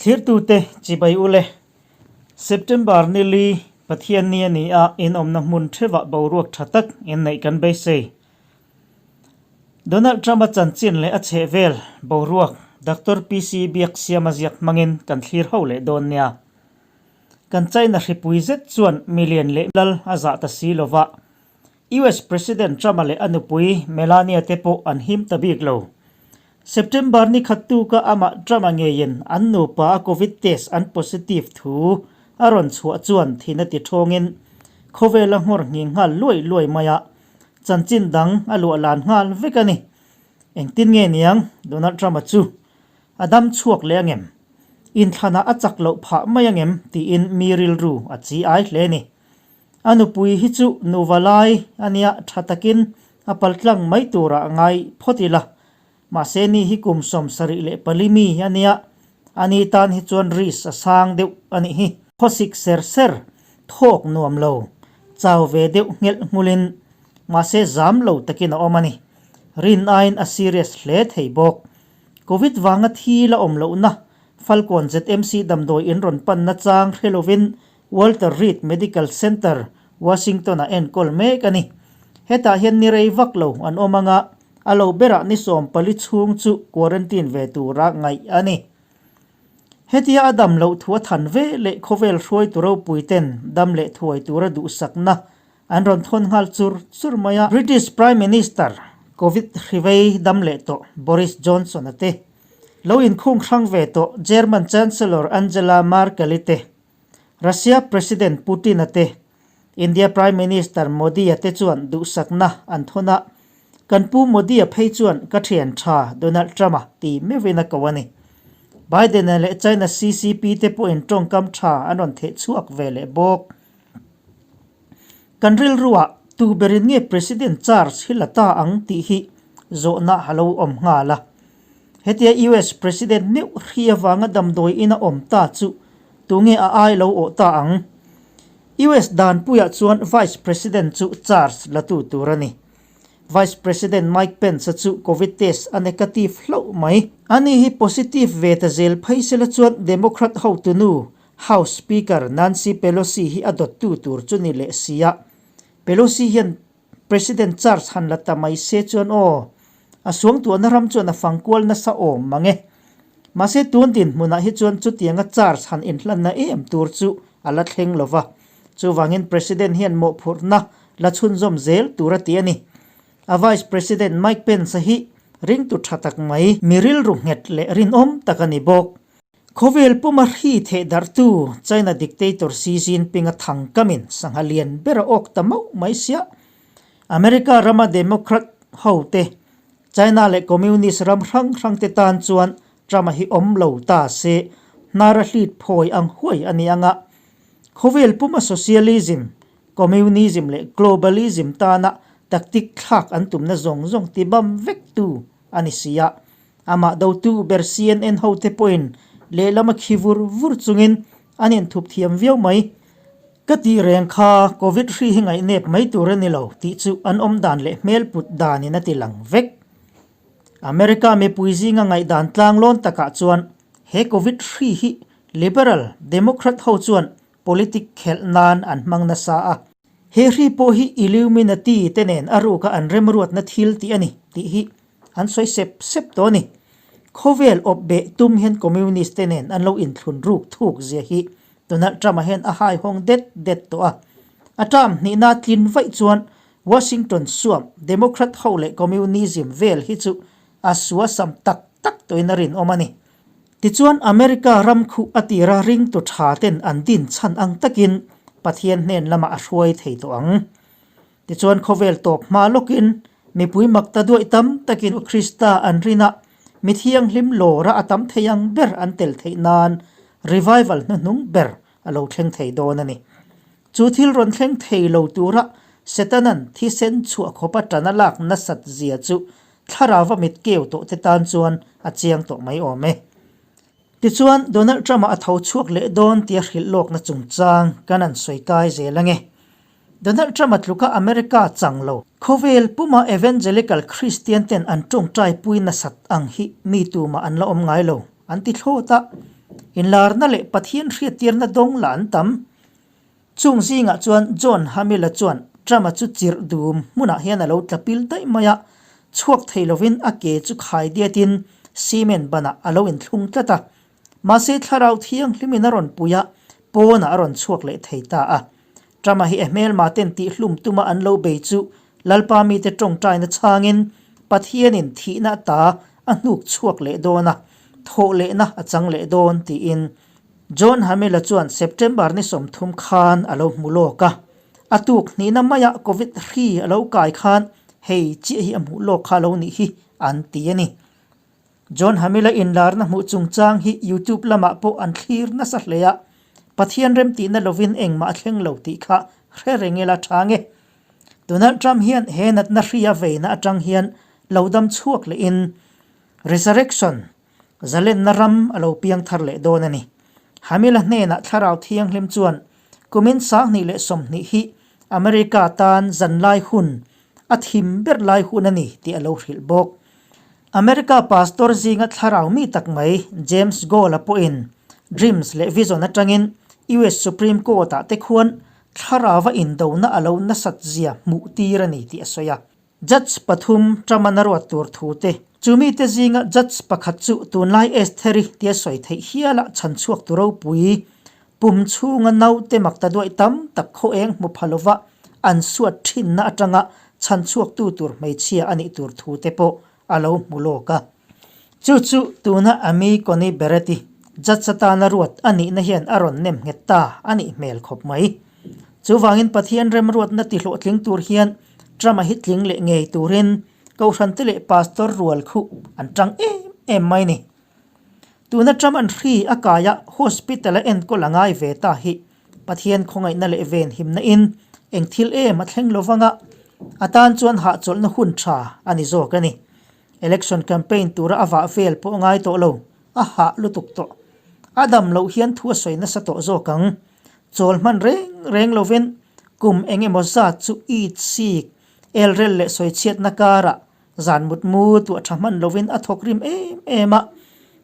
Thlirtute chibai ule, September ni li Pathianni a ni a, inawmna hmun theuhah boruak tha tak inneih kan beisei. Donald Trump-a chanchin leh a chhehvel boruak Doctor PC Biaksiama ziak hmangin kan thlir ho leh dawn nia. Kan China hripui zet chuan milian leh lal a zah ta si lova, US President Trump-a leh a nupui Melania te pawh an him ta bik lo. September ni khat tuka amah Trump-a ngeiin an nupa a Covid test an positive thu a rawn chhuah chuan thin a ti thawngin khawvel a nghawr nghing nghal luai luai mai a, chanchin dang a luah lan nghal vek a ni. Engtin nge niang Donald Trump-a chu a dam chhuak leh angem? Inthlanah a chak loh phah mai angem? tiin mi rilru a chi ai hle a ni. A nupui hi chu nuva lai a nia tha takin a paltlang mai turah ngai phawt ila. Mahse ni hi kum 74 mi a nia, a ni tan hi chuan risk a sang deuh a nih hi. Khawsik ser ser, thawk nuam lo, chau ve deuh nghelh nghulin mahse zam lo takin a awm a ni. Rin aiin a serious hle thei bawk. Covid vanga thi la awm lohna Falkawn ZMC damdawi in rawn panna chang hre lovin Walter Reed Medical Center, Washington-ah enkawl mek a ni. Hetah hian ni rei vak lo an awm anga, a lo berah ni 14 chhung chu quarantine ve tura ngaih a ni. Hetia a dam loh thu a than ve leh khawvel hruaitu ropui ten dam leh thuai tura duhsakna an rawn thawn nghal chur chur mai a. British Prime Minister, Covid hrivei dam leh tawh Boris Johnson-a te, lo inkhung hrang ve tawh German Chancellor Angela Merkel-i te, Russia President Putin-a te, India Prime Minister Modi-a te chuan duhsakna an thawn a, kan pu Modi-a phei chuan ka thian tha Donald Trump-a ti meuhin a ko a ni. Biden-a leh China CCP te pawhin tawngkam tha an rawn theh chhuak ve leh bawk. Kan rilruah tu berin nge President charge hi la ta ang tih hi zawhna a lo awm nghal a. Hetia US President meuh hri avanga damdawi ina awm ta chu tunge a ai lo awh ta ang? US danpuiah chuan Vice President chu charge la tu tur a ni. Vice President Mike Pence-a chu Covid test a negative hlauh mai. Ani hi positive ve ta zel phei sela chuan Democrat hotunu House Speaker Nancy Pelosi hi a dawttu tur chu ni leh sia. Pelosi hian President charge han la ta mai se chuan aw, a suangtuahna ram chuan a fang kual nasa awm mang e. Mahse tun dinhmunah hi chuan chutianga charge han inhlanna em tur chu a la thleng lo va. Chuvangin President hian mawhphurhna la chhunzawm zel tur a ti a ni. A Vice President Mike Pence-a hi ringtu tha tak mai, mi rilru nghet leh rinawm tak a ni bawk. Khawvel puma hri theh darhtu China dictator Xi Jinping a thang kamin sangha lian ber a awk ta mauh mai sia. America rama Democrat ho te, China leh Communist ram hrang hrang te tan chuan Trump a hi awm lo ta se hnar a hlit phawi ang huai a ni anga. Khawvel puma socialism, communism leh globalism tana tactic thlak an tumna zawng zawng tibam vektu a ni sia. Amah dotu ber CNN hote pawhin lehlam a khi vur vur chungin an inthup thiam viau mai. Ka tih reng kha Covid hri hi ngaihnep mai tur a ni lo tih chu an awm dan leh hmel put danin a ti lang vek. America mipui zinga ngaihdan tlanglawn takah chuan he Covid hri hi Liberal Democrat ho chuan politic khelh nan an hmang nasa a. He hri pawh hi Illuminati te nen a ruka an remruatna thil tih a ni tih hi an sawi sep sep tawh a ni. Khawvel awp beh tum hian Communist te nen an lo inthlun ruk thuk zia hi Donald Trump-a hian a haihawng det det tawh a. A term hnihna tlin vaih chuan Washington suam Democrat ho leh Communism vel hi chu a suasam tak tak tawhin a rinawm a ni. Tichuan America ram khuh a tira ringtu tha ten an din chhan ang takin Pathian hnen lamah a hruai thei tawh ang. Tichuan khawvel tawp hma lawkin mipui mak ta duaih tam takin Krista an rin a, mi thianghlim lawra a tam thei ang ber an tel theih nan revival hnuhnung ber a lo thleng thei dawn a ni. Chu thil rawn thleng thei lo tura Setana'n thisen chhuah khawpa ṭan a lak nasat zia chu thlarauva mit keu tawh te tan chuan a chiang tawh mai awm e. Tichuan, Donald Trump-a a tho chhuak leh dawn tia hrilh lawkna chungchang kan han sawi kai zel ange. Donald Trump-a tluka America chang lo, khawvel puma Evangelical Christian ten an tawngtai pui nasat ang hi mi tumah an la awm ngai lo, an ti thlawt a. Inlarna leh Pathian hriattirna dawng lah an tam. Chung zingah chuan John Hamill-a chuan Trump-a chu chirh dum hmunah hian a lo tla pil daih mai a, chhuak thei lovin a ke chu khai diatin cement banah a lo inthlung tlat a. Mahse thlarau thianghlimin a rawn pui a, pawnah a rawn chhuak leh thei ta a. Trump-a hi a hmelma ten tihhlum tuma an lo bei chu Lalpa mite tawngtaina chhangin Pathianin thihna ta a hnuk chhuak leh dawn a, thawh lehna a chang leh dawn tiin John Hamill-a chuan September ni 30 khan a lo hmu lawk a. A tuk hnihna maia Covid hri a lo kai khan hei chiah hi a hmuh lawk kha a lo nih hi an ti a ni. John Hamill-a inlarna hmuh chungchang hi YouTube lamah pawh an thlir nasa hle a, Pathian remtihna lovin engmah a thleng lo tih kha hre reng ila tha nge. Donald Trump hian he natna hria veina atang hian lo dam chhuak lehin Resurrection, zalenna ram a lo piang thar leh dawn a ni. Hamill-a hnenah Thlarau Thianghlim chuan kumin 2020 hi America tan zanlai hun a thim ber lai hun a ni tih a lo hrilh bawk. America pastor zinga thlarau mi tak mai James Goll-a pawhin Dreams leh Vision atangin US Supreme Court-ah te khuan thlarauva indona a lo nasat zia hmuh tir a ni tih a sawi a. Judge pathum Trump-an a ruat tur thu te, chu mite zinga judge pakhat chu tunlai Estheri tia sawi theih hiala chhan chhuak tu ropui pum chhunga naute makta duaih tam tak khaw eng hmu pha lova an suat thinna atanga chhan chhuaktu tur hmeichhia a nih tur thu te pawh a lo hmu lawk a. Chu chu tuna Amy Coney Barrett-i judge atana ruat a nihna hian a rawn nem nghet ta a nih hmel khawp mai. Chuvangin Pathian remruatna tihlawhtling tur hian Trump-a hi tling leh ngei turin Kohhrante leh Pastor rual khuh an tang em em mai ni. Tuna Trump an hri a kai a hospital a enkawl a ngai ve ta hi Pathian khawngaihna leh venhimna in eng thil em a thleng lovang a, a tan chuan hahchawlhna hun tha a ni zawk a ni. Election campaign tura a vah vel pawh a ngai tawh lo, a hah lutuk tawh. A dam loh hian thu a sawi nasa tawh zawk ang. Chawl hman reng reng lovin kum eng emaw zat chu it sik, elrel leh sawichhiatna karah Zan mutmu tuah tha hman lovin a thawk rim em em a.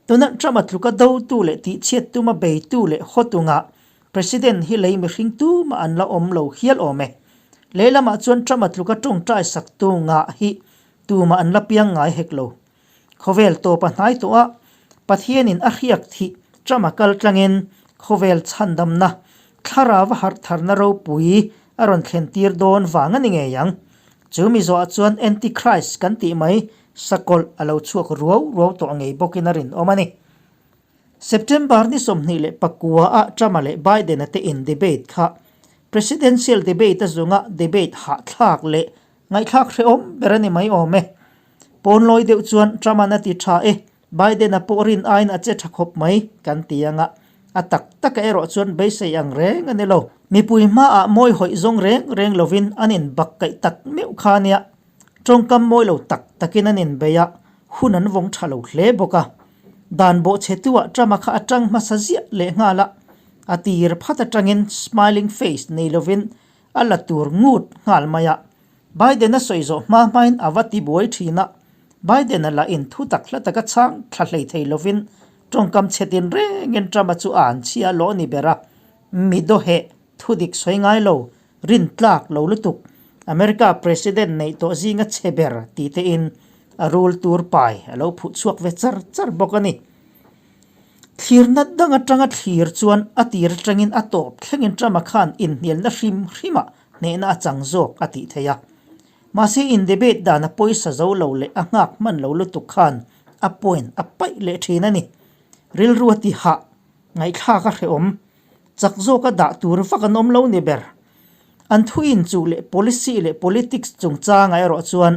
Donald Trump-a tluka dotu leh tihchhiat tuma beitu leh hawtungah President hi lei mihring tumah an la awm lo hial awm e. Lehlamah chuan Trump-a tluka tawngtai saktu ngah hi tumah an la piang ngai hek lo. Khawvel tawp a hnai tawh a, Pathianin a hriak thih Trump-a kal tlangin khawvel chhandamna thlarau a harh tharna ropui a rawn thlen tir dawn vang a ni ngei ang. Chu mi zawhah chuan Antichrist kan tih mai sakawlh a lo chhuak ruau ruau tawh ngei bawkin a rinawm a ni. September ni 29 ah Trump-a leh Biden-a te in debate kha Presidential debate a zunga debate hahthlak leh ngaihthlak hrehawm ber a ni mai awm e. Pawnlawi deuh chuan Trump-a'n a ti tha e, Biden-a pawh rin aiin a che tha khawp mai kan ti ang a, a tak taka erawh chuan beisei ang reng a ni lo. Mipui hmaah mawi hawih zawng reng reng lovin an inbak kaih tak meuh kha nia, tawngkam mawi lo tak takin an inbei a, hun an vawng tha lo hle bawk a. Dan bawhchhetuah Trump-a kha a tang hmasa ziah leh nghal a, a tir phat atangin smiling face nei lovin a la tur ngut nghal mai a. Biden-a sawi zawh hma hmain a va ti buai thin a, Biden-a lah in thu tak hla taka chhang thla hlei thei lovin tawngkam chhe tin rengin Trump-a chu a an chhia lawh ni ber a, mi dawheh thu dik sawi ngai lo, rin tlak lo lutuk, America President neih tawh zinga chhe ber ti tein a rul tur pai a lo phuh chhuak ve char char bawk a ni. Thlirna dang atanga thlir chuan a tir atangin a tawp thlengin Trump-a khan inhnialna hrim hrimah hnehna a chang zawk a tih theih a. Mahse in debate dan a pawisa zo lo leh a nghak hman lo lutuk khan a point a paih leh thin a ni. Rilru a ti hah, ngaihthlak a hrehawm, chak zawka dah tur vak an awm lo ni ber. An thu inchuh leh policy leh politics chungchangah erawh chuan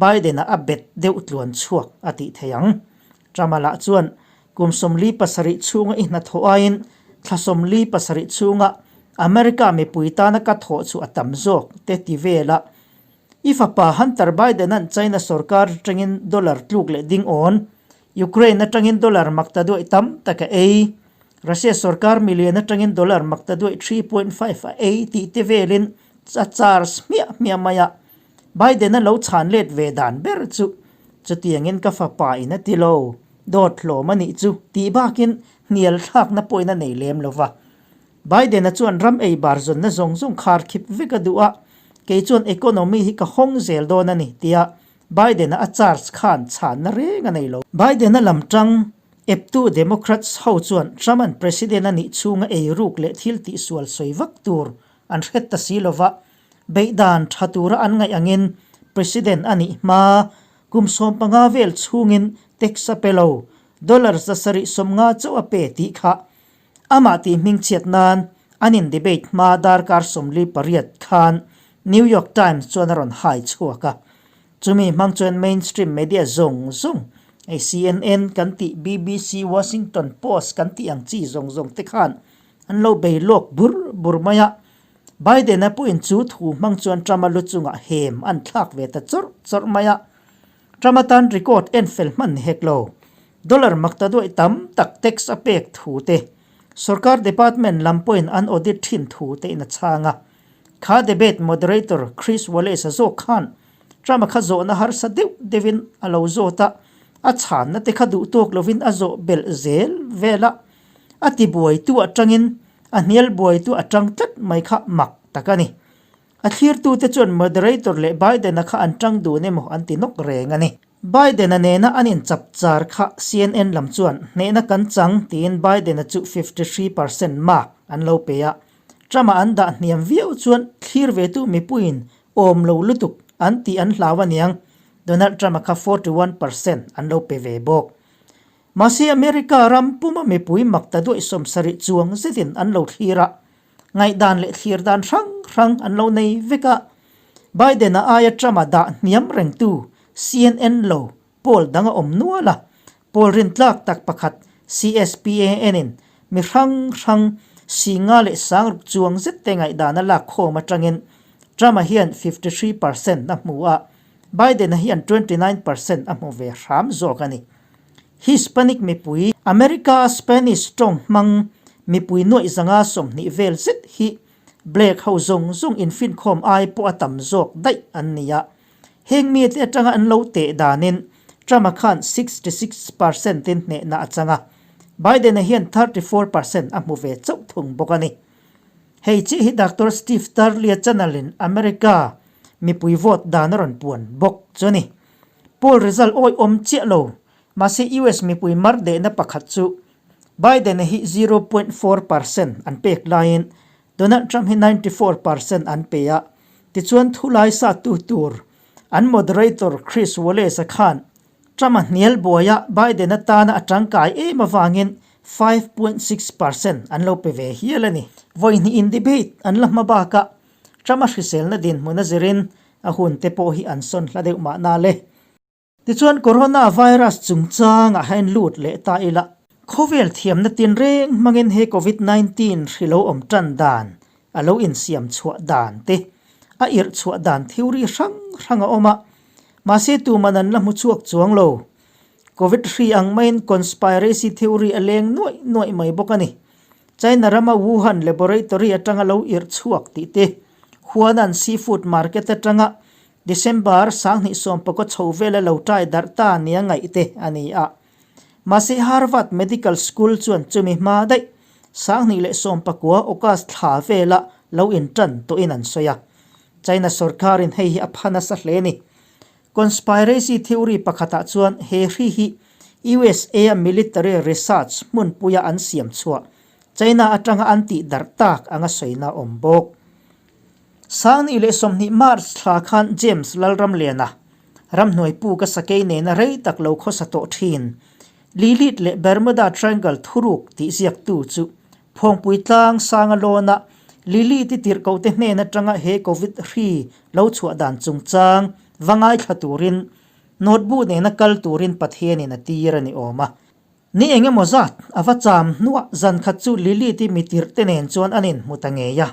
Biden-a a bet deuh tluan chhuak a tih theih ang. Trump-a lah chuan kum 47 chhunga i hnathawh aiin thla 47 chhunga America mipui tana ka thawh chu a tam zawk te ti vel a. I fapa Hunter Biden-a'n China sorkar atangin dollar tluk leh ding awn, Ukraine atangin dollar makta duaih tam tak a ei, Russia sorkar million atangin dollar makta duaih 3.5 a ei tih te velin a charge hmiah hmiah mai a. Biden-a lo chhan let ve dan ber chu chutiangin ka fapa in a ti lo, dawt hlawm a nih chu tih bakin hnial thlakna pawhin a nei lem lo va. Biden-a chuan ram ei bar zawnna zawng zawng khar khip vek a duh a, kei chuan economy hi ka hawng zel dawn a ni, tia Biden-a a charge khan chhanna reng a nei lo. Biden-a lam tang eptu Democrats ho chuan Trump-a'n president a nih chhunga ei ruk leh thil tihsual sawi vak tur an hret ta si lova, beihdan tha tura an ngaih angin president a nih hma kum 15 vel chhungin tax a pe lo, dollar 750 chauh a pe tih kha Amah tih hmingchhiat nan an in debate hma darkar 48 khan New York Times chuan a rawn hai chhuak a. Chumi hmang chuan mainstream media zawng zawng, hei CNN kan tih, BBC, Washington Post kan tih ang chi zawng zawng te khan an lo bei lawk bur bur mai a. Biden-a pawhin chu thu hmang chuan Trump-a lu chungah hem an thlak ve ta chawrh chawrh mai a. Trump-a tan record en fel hman ni hek lo. Dollar makta duaih tam tak tax a pek thu te, sorkar department lam pawhin an audit thin thu te in a chhang a. Kha debate moderator Chris Wallace-a zawk khan Trump-a kha zawhna harsa deuh deuhin a lo zawt a, a chhanna te kha duh tawk lovin a zawh belh zel vel a, a ti buaitu atangin a hnial buaitu a tang tlat mai kha mak tak a ni. A thlirtute chuan moderator leh Biden-a kha an tang dun emaw an ti nawk reng a ni. Biden-a nena an inchap char kha CNN lam chuan hnehna kan chang tiin Biden-a chu 53 percent mark an lo pe a. Trump-a an dah hniam viau chuan thlir vetu mipuiin awm lo lutuk an tih an hlau aniang, Donald Trump-a kha 41 percent an lo pe ve bawk. Mahse America ram puma mipui mak ta duaih 70 chuang zetin an lo thlir a, ngaihdan leh thlir dan hrang hrang an lo nei vek a. Biden-a aia Trump-a dah hniam rengtu CNN lo poll dang a awm nual a, poll rintlak tak pakhat CSPAN-in mi hrang hrang 50,060 chuang zet te ngaihdan a lak khawm atangin Trump-a hian 53 percent a hmu a, Biden-a hian 29 percent a hmu ve hram zawk a ni. Hispanic mipui, America-a Spanish tawng hmang mipui nuaih 120 vel zet hi Black ho zawng zawng infinkhawm ai pawh a tam zawk daih an ni a. Heng mite atanga an lo teh danin Trump-a khan 66 percent in hnehna a chang a, Biden-a hian 34 percent a hmu ve chauh thung bawk a ni. Hei chiah hi Doctor Steve Turley-a channel-in America mipui vote dan a rawn puan bawk chu a ni. Poll result awihawm chiah lo, mahse US mipui mar dehna pakhat chu Biden-a hi 0.4 percent an pek laiin Donald Trump hi 94 percent an pe a, tichuan thulai satu tur an moderator Chris Wallace-a khan Trump-a hnial buaia Biden-a tana a tangkai em avangin 5.6 percent an lo pe ve hial a ni. Vawi hnihin debate an la hma bakah Trump-a hriselna dinhmun a zirin a hun te pawh hi an sawn hla deuh mahna le. Tichuan Corona virus chungchangah hian lut leh ta ila. Khawvel thiamna tinreng hmangin he Covid 19 hri lo awm tan dan, a lo insiam chhuah dan te, a irh chhuah dan theory hrang hrang a awm a, mahse tuman an la hmu chhuak chuang lo. Covid hri ang maiin conspiracy theory a leng nuaih nuaih mai bawk a ni. China rama Wuhan laboratory atanga lo irh chhuak tih te, Huanan seafood market atanga December 2019 chho vela lo tai darh ta nia ngaih te a ni a. Mahse Harvard Medical School chuan chumi hma daih 2019 August thla vela lo intan tawhin an sawi a. China sorkarin hei hi a pha nasa hle a ni. Conspiracy theory pakhatah chuan he hri hi USA-a military research hmunpuia an siam chhuah China atanga an tih darh tak anga sawina awm bawk. 2020 March thla khan James Lalramliana, ramhnuai puk a sakei nena rei tak lo khawsa tawh thin, Lilith leh Bermuda Triangle thuruk tih ziaktu chu Phawngpui tlang sanga lawna Lilith i tirhkohte hnen atanga he Covid hri lo chhuah dan chungchang va ngaithla turin notebook nena kal turin Pathianin a tir a ni awm a. Ni eng emaw zat a va cham hnuah zan khat chu Lilith i mi tirhte nen chuan an inhmu ta ngei a.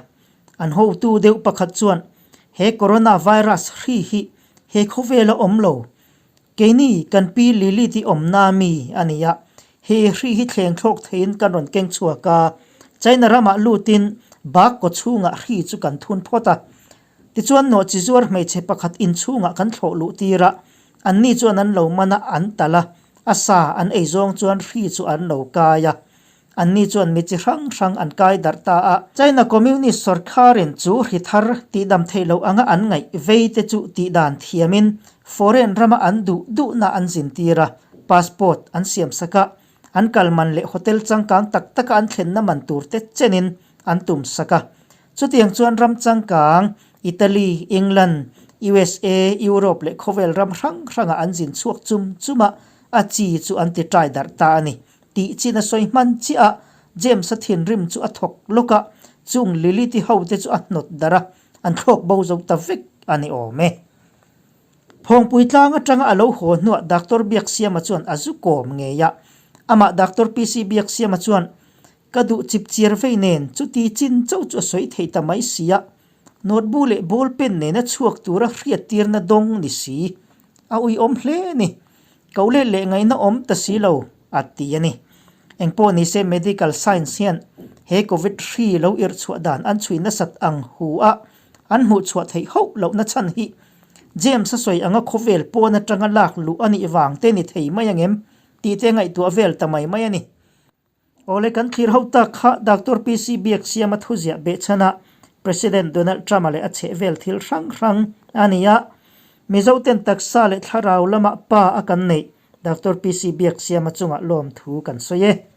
An hotu deuh pakhat chuan he corona virus hri hi he khawvela awm lo. Keini kan pi Lilith i awmna mi a ni a, he hri hi thleng thlawk theiin kan rawn keng chhuak a, China ramah lutin bak kaw chhungah hri chu kan thun phawt a. Tichuan nawhchi zuar hmeichhe pakhat inchhungah kan thlawh luh tir a, anni chuan an lo man a, an talh a, a sa an ei zawng chuan hri chu an lo kai a. Anni chuan mi chi hrang hrang an kai darh ta a. China Communist sawrkharin chu hri thar tihdam theih loh anga an ngaih vei te chu tihdan thiamin foreign rama an duh duhna an zintir a, passport an siamsak a, an kal man leh hotel changkang tak taka an thlenna man tur te chenin an tumsak a. Chutiang chuan ram changkang Italy, England, usa, Europe leh khawvel ram hrang hrangah an zin chhuak chum chum a, a chi chu an ti ṭai darh ta a ni. Tih chin a sawi hman chiah a, James-a thinrim chu a thawk lawk a, chung Lily ti ho te chu a hnawt darh a, an thlawk bo zo ta vek a ni awm e. Phawngpui tlang atanga a lo haw hnuah Doctor Biaksiama chuan a zu kawm ngei a, amah Doctor PC Biaksiama chuan, Ka duh chip chiar vei nen chuti chin chauh chu a sawi thei ta mai si a, notebook leh ball pen nena chhuak tura hriattirna dawng ni si. A uiawm hle a ni. Ko let leh ngaihna awm ta si lo, a ti a ni. Engpawh nise medical science hian he covid hri lo irh chhuah dan an chhui nasat ang hu a, an hmuh chhuah theih hauh lohna chhan hi James a sawi anga khawvel pawn atanga lak luh a nih vang te ni thei mai angem tih te ngaihtuah vel ta mai mai a ni. Awle kan thlir ho tak kha Doctor PC Biaksiama thuziah behchhan a President Donald Trump-a leh a chhehvel thil hrang hrang a ni a. Mizo ten taksa leh thlarau lamah pa a kan neih Doctor PC Biaksiama chungah lawmthu kan sawi e.